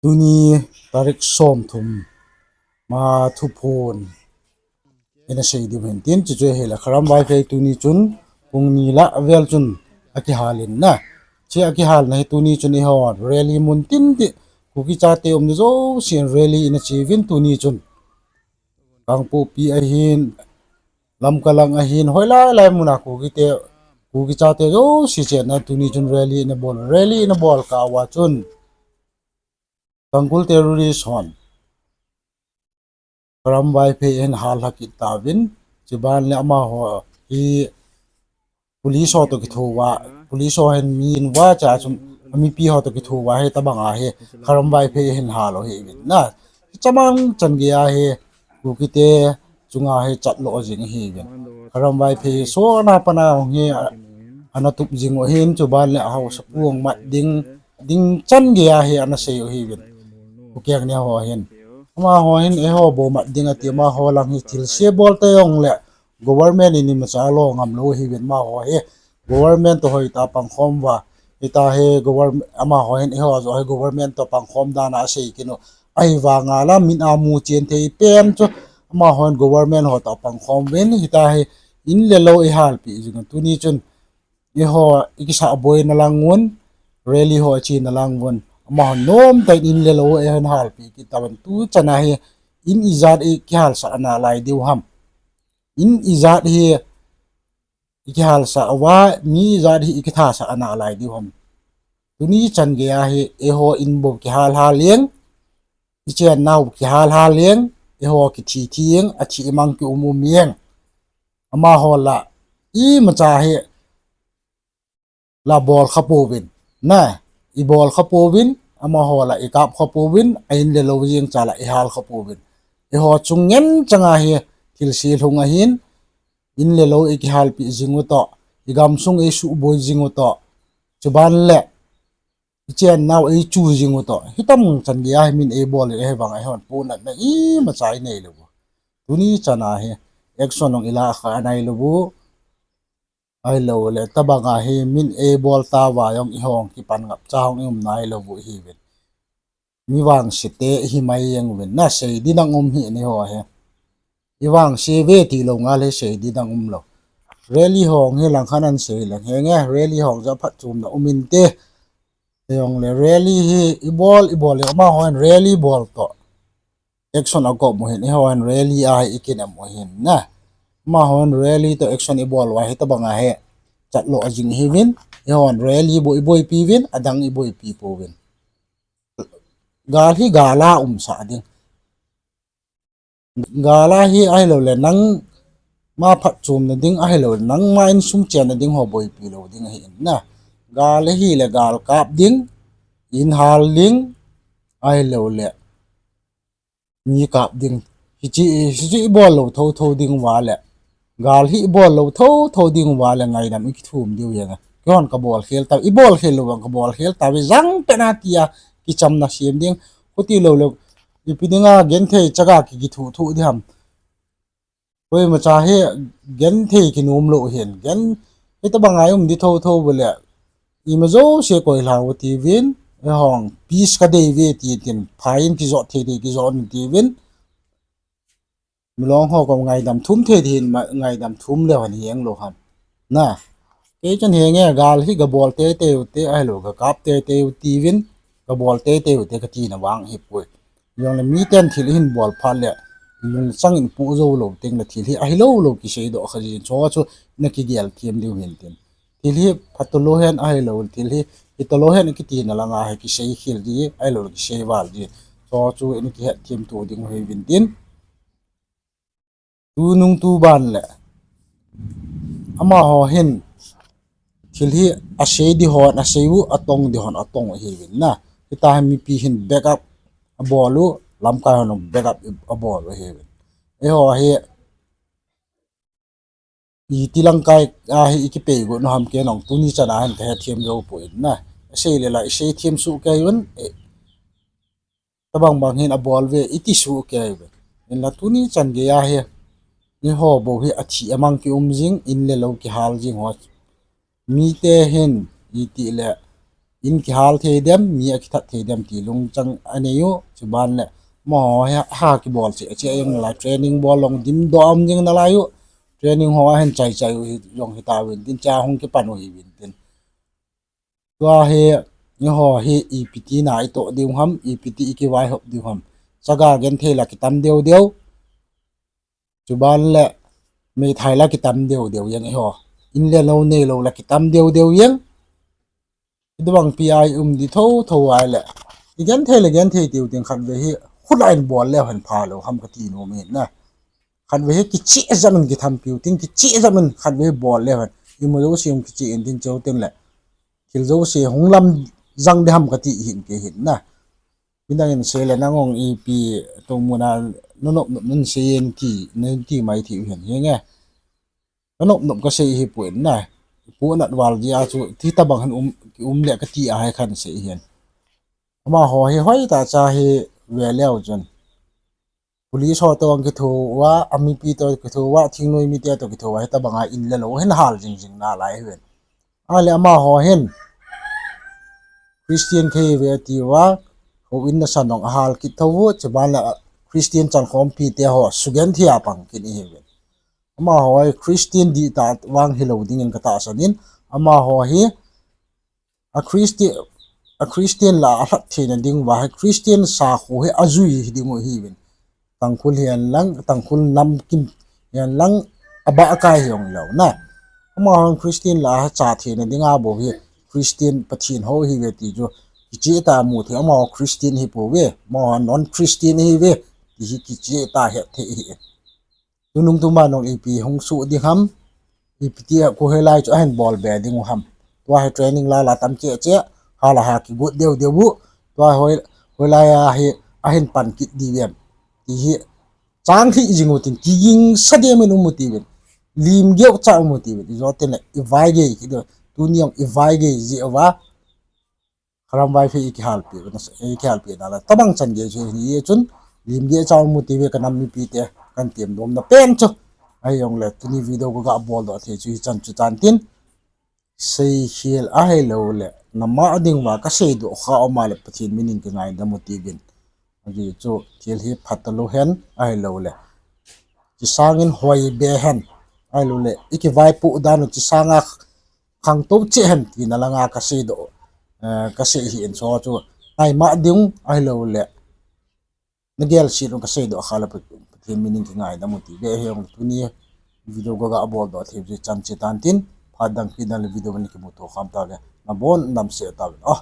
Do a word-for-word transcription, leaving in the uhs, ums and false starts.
Tuni tarik somthum ma thuphon ina sei diu hin tin, chuchu hile Kharam Vaiphei tuni chun pung ni lah vel chun akihalin na. Hiche akihalna hi tuni chun eihon rally mun tin ti, Kuki chate umna jousen rally ina cheuvin tuni chun. Kangpokpi ahin, Lamka lang ahin, hoilai lai muna Kuki te, Kuki chate jouse chenna tuni chun rally ina bol, rally ina bol kah uva chun Tangkhul terrorist hon Kharam Vaiphei ahin hallha kit tauvin, chuban le amaho hi police ho toh kitho uva, police ho hin mi in uva cha chu, amipi ho toh kitho uva hitobanga hi Kharam Vaiphei ahin hal u ahiuvin na. Hiche mang chan geiya hi Kuki te chunga hi chat lo jing ahiuvin. Kharam Vaiphei sona pana hung hi ana tup jing u ahin, chuban le ahaosapu mat ding, ding chan geiya hi ana sei u ahiuvin. Kukeng ne ho hin, amaho hin eiho bou mat ding ati, amaho lang hi thilse bol ta jongle government in imacha lo ngam lou ahiuvin, amaho hi government toh hoitah a pangkhom uva, hitia hi government, amaho hin eiho joh hi government toh pangkhom dan a asei kit u, ahivanga la min amu chen thei pen chu, amaho hin government ho toh pangkhom uvin, hitia hi in le lou eihalpeh jing u, tuni chun eiho ikisah boina lang un, rally ho ichena lang un, amaho nomtah in in le lou eihin halpeh kit tauvin, tu chana hi in ijat ikihalsah nalai diu ham, in ijat hi ikihalsah uva, mi ijat hi ikithasah nalai diu ham. Tuni chan geiya hi eiho in bou kihal hal jeng, ichennau kihal hal jeng, eiho kithi thi jeng, athi mang kium um jeng. Amaho la imacha hi la bol kha pouvin na, ibol kha pouvin, amaho la ikap kha pouvin, a in le lou jeng cha la ihal kha pouvin. Eiho chung ngen changa hi thilse lhung ahin, in le lou ikihalpeh jing u toh, igamsung eisuhboi jing u toh, chuban le ichennau eichu jing u toh, hitam chan geiya hi min eibol in ahivanga eihon punatna imacha inei lou u. Tuni chana hi action jong ila kha nai lou u, ahiloule tobanga hi min eibol tauva jong eihon kipan ngapcha hung ium nai lou u ahiuvin. Mi vangse te ihi mai jeng uvin na, sei di dang um hih in eiho hi. Ivangse uve tilou ngal hi sei di dang umlou. Rally ho hi langkhat in sei leng, henge, rally ho jong phatchomna um inte. Hijongle rally hi ibol, ibol le amahon rally bol toh action akop u hin, eihon rally a hi ikinem u hin na. Amahon rally toh action ibol uva hitobanga hi chat lo jing ahiuvin, eihon rally bou iboipi uvin, adang iboipi pouvin. Gal hi gal a umsah ding. Gal a hi ahiloule nangma phatchomna ding, ahiloule nangma insung chenna ding ho boipi lou ding ahi in na. Gal ahile gal kap ding, in hal ding, ahiloule mi kap ding. Hiche, hiche ibol lou thouthou ding uva le, gal hi ibol lou thouthou ding uva le ngaidam ikithum diu jeng a. Keihon kabol khel tauve, ibol khel lou vang kabol khel tauve, jangpet a tia kichamna sem ding. Khuti loule ipi dinga genthei chaga ki, kithuh thuh di ham. Koimacha hi genthei kinom lou hin, gen, hitobanga um di thouthou uva le, ima jouse koilhau tiuvin, eihon peace kadei uve ti tin, phain kijot thei thei kijot un tiuvin. Milong ho kom ngaidam thum thei thei hin, ma, ngaidam thum leu hen heng lou ham. Na, kei chun henge, gal hi gabol teitei ute, ahilou gakap teitei u tiuvin, gabol teitei ute katina vang ahipoi. Jongle miten thil ihin bol phat le lungchang in poh jou lou tengle thil hi ahilou lou kiseidoh kha jin, chu chu ina kigel them diu hin tin. Thil hi phatalou hen ahilou, thil hi hitalou hen kitina langa hi kisei khel ji, ahilou kisei val ji, chu chu ina kihet them to ding u ahiuvin tin. Tunung tuban le amaho hin thil hi asei di hon asei u, atong di hon atong u ahiuvin na. Hitia hi mipi hin back up abol u, lamkai hon back up abol u ahiuvin. Eiho hi iti lamkai a hi ikipei got u ham kei jong tuni chana hin kahethem jou poi na. Asei le la isei them soh kei un, eh, tobang bang hin abol uve iti soh kei uve. Hinla tuni chan geiya hi eiho bou hi athi amang kium jing, in le lou kihal jing ho. Mite hin itile in kihal thei dem, mi akithat thei dem ti lungchang anei u, chuban le, amaho hi ha kibol cheh cheh jong nalai, training bol jong dimdoh um jing nalai u, training ho ahin chai chai u hi jong hitauvin tin, cha hung kipan u hiuvin tin. Tua hi, eiho hi ipi tina itoh diu ham, ipi ti ikivaihop diu ham. Chaga genthei la kitam deu deu. Chuban le meithai la kitam deu deu jeng eiho. In le lou neilou la kitam deu deu jeng. Hiti bang pi a i um di thotho a le, i genthei le genthei tiu tin khatvei hi khut a in bol leu hen phalou ham kati nom in na. Khatvei hi kicheh jam in kithampiu tin, kicheh jam in khatvei bol leu hen. Imu jouse um kicheh in tin cheu tin le, thil jouse hung lam jang ding ham kati hin kei hin na. Midang in sei le nang jong ipi tongmuna nanop nop nan sei in ti, nan ti mai thei u hin hinge. Kanop nop kasei hipoi na. Ipu nat val jeh a chu hitobang hin um, um le kati ahi khan sei hin. Amaho hi hoitah cha hi ve leu chun, police ho toh kitho uva, amipi toh kitho uva, thingnoi mite toh kitho uva, hitobang a in le lou hin hal jing jing nalai hiuvin. Ahile amaho hin Christian kahiuve atiuva, houin nasan jong ahal kit thou u, chuban le Christian chankhompi teho sugenthei a pang kit ahiuvin. Amaho hi Christian dihtah vang hilou dingin katahsan in, amaho hi a Christi-, a Christian lah a alhat theina diuva hi Christian sakho hi ajui hi dingu ahiuvin. Tangkhul hihen lang, Tangkhul namkim hihen lang, abah akai hijongleu na. Amahon Christian lah a cha theina dinga bou hi Christian Pathen hou ahiuve ti chu kicheh tah a mu thei, amaho Christian ahipouve, amaho non Christian ahiuve, ti hi kicheh tah a het thei ahi. Tunung tuman jong ipi hung soh ding ham, ipi tia koi hoilai chu ahin bol be dingu ham. Tua hi training la la tam cheh cheh, hala ha kigot deu deu u, tua hoi, hoilai a hi ahin pan kit diu vem. Ti hi chang lhih jing utin, kigingsa dem in um utiuvin. Lim geucha um utiuvin. Ijo tin le, ivaigei kit diu. Tuni jong ivaigei jeh uva, Kharam Vaiphei ikihalpi, ikihalpi nalai. Tobang chan gei chu hi chun, lim geicha um utiuve kanam mipite, kahin temnomna pen chu. Ahijongle, tuni video kaga boldoh thei chu hichan chu tan tin. Seikhel ahiloule, nama dinguva kaseidoh kha um a le Pathen minin kingaidam utiuvin. Ajeh chu thil hi phat talou hen ahiloule, chisangin hoi be hen ahiloule, ikivaipoh dan u chisanga khangtou cheh hen tina langa kaseidoh, eh, kasei ahin, chu chu ngaima ding ahiloule, nagelset u kaseidoh kha le Pathen minin kingaidam utiuve. Hijong tuni video kaga boldoh thei chu hichan chu tan tin, phat dang kit dang le video in kimuto kham tauve, nabon damsel tauvin. Oh.